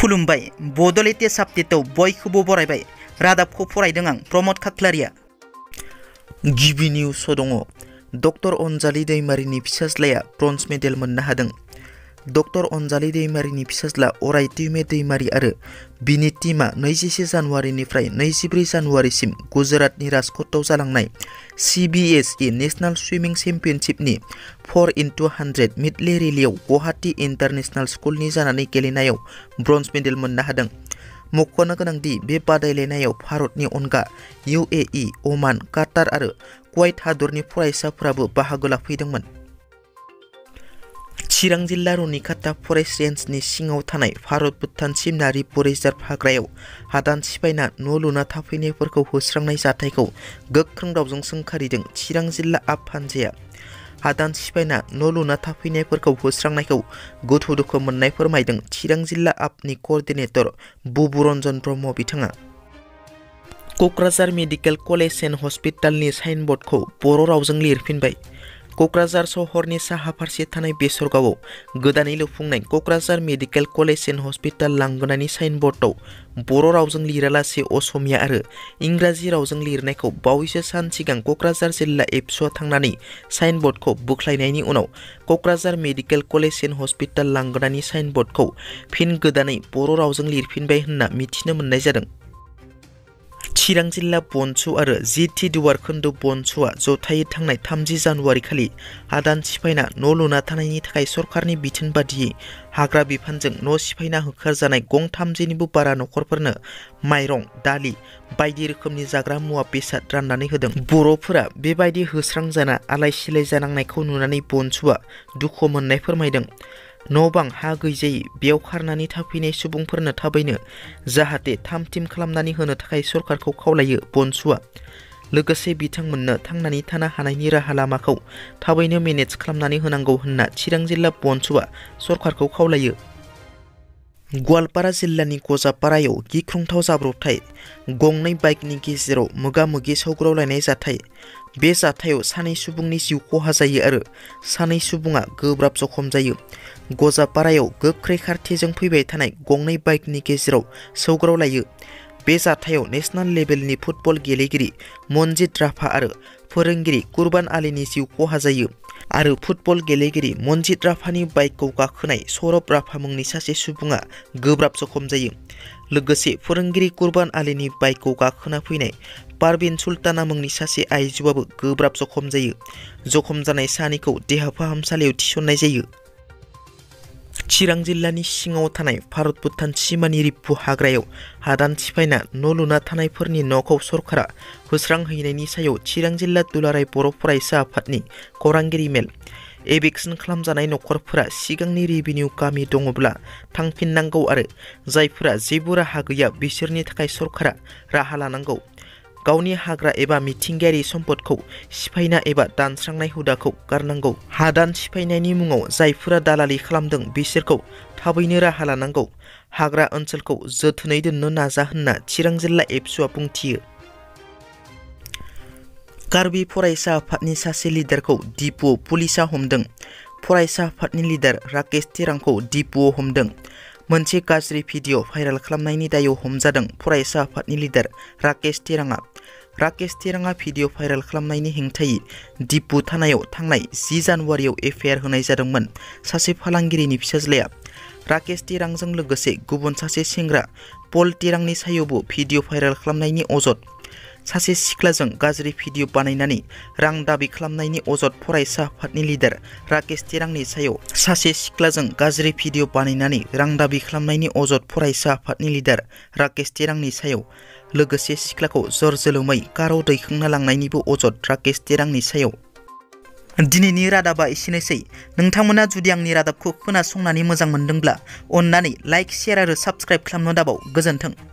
खुलुमबाय बड'लेण्ड आपडेटआव बयखौबो बरायबाय रादाबखौ फरायदों आं प्रमद खाख्लारिया। गिबि निउसआव दङ डक्टर अनजालि दैमारिनि फिसाज्लाया ब्रन्ज मेडेल मोननो हादों। डक्टर अनजालि दैमारिनि फिसाज्ला अरायतुमे दैमारि आरो बिनि टीमा 21 जानुवारिनिफ्राय 24 जानुवारिसिम गुजरातनि राजकटआव जालांनाय CBSE नेशनेल स्विमिं चेम्पियनशिपनि 4x100 मिडले रिलेआव गुवाहाटी इन्टारनेशनेल स्कुलनि जानानै गेलेनायाव ब्रन्ज मेडेल मोननो हादों। मख'नो गोनांदि बे बादायलायनायाव भारतनि अनगा UAE, ओमान, काटार आरो कुवैत हादरनि फरायसाफोराबो बाहागो लाफैदोंमोन। चिरां जिल्ला रुनिकाटा फरेस्ट रेन्जनि सिङाव थानाय भारत-भुटान सिमनारि रिजार्भ हाग्रायाव हादान सिफायना न' लुना थाफैनायफोरखौ होस्रांनाय जाथायखौ गोख्रों रावजों सोंखारिदों चिरां जिल्ला आप हान्जाया। हादान सिफायना न' लुना थाफैनायफोरखौ होस्रांनायखौ गोथौ दुखु मोननाय फोरमायदों चिरां जिल्ला आपनि क'र्डिनेटर बुबु रन्जन ब्रह्म बिथाङा। क'क्राझार मेडिकेल कलेज एन्ड हस्पिटालनि साइनबर्डखौ बर' रावजों लिरफिनबाय। क'क्राझार सहरनि साहा फारसे थानाय बेसरगावआव गोदानै लुफुंनाय Kokrajhar medical college and hospital लांगोनानि साइनबर्डआव बर' रावजों लिरालासे असमिया आरो इंराजि रावजों लिरनायखौ बावैसो सान सिगां क'क्राझार जिल्ला एबसुआ थांनानै साइनबर्डखौ बोख्लायनायनि उनाव Kokrajhar medical college and hospital लांगोनानि साइनबर्डखौ फिन गोदानै बर' रावजों लिरफिनबाय होनना मिथिनो मोननाय जादों। चिरां जिल्ला बनसु आरो GT दुवार खोन्दो बनसुआ जथायै थांनाय 30 जानुवारि खालि हादान सिफायना न' लुना थानायनि थाखाय सरकारनि बिथोन बादियै हाग्रा बिफानजों न' सिफायना होखारजानाय गं 30निबो बारा नखरफोरनो माइरं, दालि बायदि रोखोमनि जाग्रा मुवा बेसाद राननानै होदों। बर'फोरा बेबायदि होस्रांजाना आलाय सिलाय जानांनायखौ नुनानै बनसुआ दुखु मोननाय फोरमायदों। न' बां हा गैजायै बेयाव खारनानै थाफैनाय सुबुंफोरनो थाबैनो जाहाथे थाम-थिम खालामनानै होनो थाखाय सरकारखौ खावलायो बनसुआ। लोगोसे बिथांमोननो थांनानै थानो हानायनि राहा लामाखौ थाबैनो मेनेज खालामनानै होनांगौ होनना चिरां जिल्ला बनसुआ सरकारखौ खावलायो। गवालपारा जिल्लानि गजापारायाव गिख्रंथाव जाब्रबथाय गंनै बाइकनि गेजेराव मोगा-मोगि सौग्रावलायनाय जाथाय। बे जाथायाव सानै सुबुंनि जिउ खहा जायो आरो सानै सुबुङा गोब्राब जखम जायो। गजापारायाव गोख्रै खारथायजों फैबाय थानाय गंनै बाइकनि गेजेराव सौग्रावलायो। बे जाथायाव नेशनेल लेभेलनि फुटबल गेलेगिरि मनजित राभा आरो फोरोंगिरि कुरबान आलीनि जिउ खहा जायो आरो फुटबल गेलेगिरि मनजित राभानि बाइकखौ गाखोनाय सौरभ राभा मुंनि सासे सुबुङा गोब्राब जखम जायो। लोगोसे फोरोंगिरि कुरबान आलीनि बाइकखौ गाखोना फैनाय पारवीन सुल्ताना मुंनि सासे आइजोआबो गोब्राब जखम जायो। जखम जानाय सानैखौ देहा फाहामसालियाव थिसननाय जायो। चिरां जिल्लानि सिङाव थानाय भारत-भुटान सिमानि रिप्पु हाग्रायाव हादान सिफायना न' लुना थानायफोरनि न'खौ सरकारा होस्रांहैनायनि सायाव चिरां जिल्ला दुलाराय बर' फरायसा आफादनि खौरांगिरि मेल। एभिक्सन खालामजानाय नखरफोरा सिगांनि रेभिनिउ गामि दङब्ला थांफिननांगौ आरो जायफोरा जेबो राहा गैया बिसोरनि थाखाय सरकारा राहा लानांगौ। गावनि हाग्रा एबा मिथिंगायारि सम्पदखौ सिफायना एबा दानस्रांनाय हुदाखौ गारनांगौ। हादान सिफायनायनि मुङाव जायफोरा दालालि खालामदों बिसोरखौ थाबैनो राहा लानांगौ। हाग्रा ओनसोलखौ जोथोनै दोननो नाजा होनना चिरां जिल्ला एबसुआ बुंथियो। कार्बि फरायसा आफादनि सासे लिडारखौ डिपुआव पुलिसआ हमदों। फरायसा आफादनि लिडार राकेश तेरांखौ डिपुआव हमदों। मोनसे गाज्रि भिडिअ भाइरेल खालामनायनि दायाव हमजादों फरायसा आफादनि लिडार राकेश तेरांआ। राकेश तेरांआ भिडिअ भाइरेल खालामनायनि हेंथायै डिपु थानायाव थांनाय 10 जानुवारियाव एफआइआर होनाय जादोंमोन। सासे फालांगिरिनि फिसाज्लाया राकेश तेरांजों लोगोसे गुबुन सासे सेंग्रा पल तेरांनि सायावबो भिडिअ भाइरेल खालामनायनि अजद। सासे सिख्लाजों गाज्रि भिडिअ बानायनानै रां दाबि खालामनायनि अजद फरायसा आफादनि लिडार राकेश तेरांनि सायाव सासे सिख्लाजों गाज्रि भिडिअ बानायनानै रां दाबि खालामनायनि अजद फरायसा आफादनि लिडार राकेश तेरांनि सायाव लोगोसे सिख्लाखौ जर जोलोमै काराव दैखांना लांनायनिबो अजद राकेश तेरांनि सायाव। दिनैनि रादाबा एसेनोसै। नोंथांमोना जुदि आंनि रादाबखौ खोनासंनानै मोजां मोनदोंब्ला अन्नानै लाइक, शेयार आरो साबस्क्राइब खालामनो दाबाव। गोजोन्थों।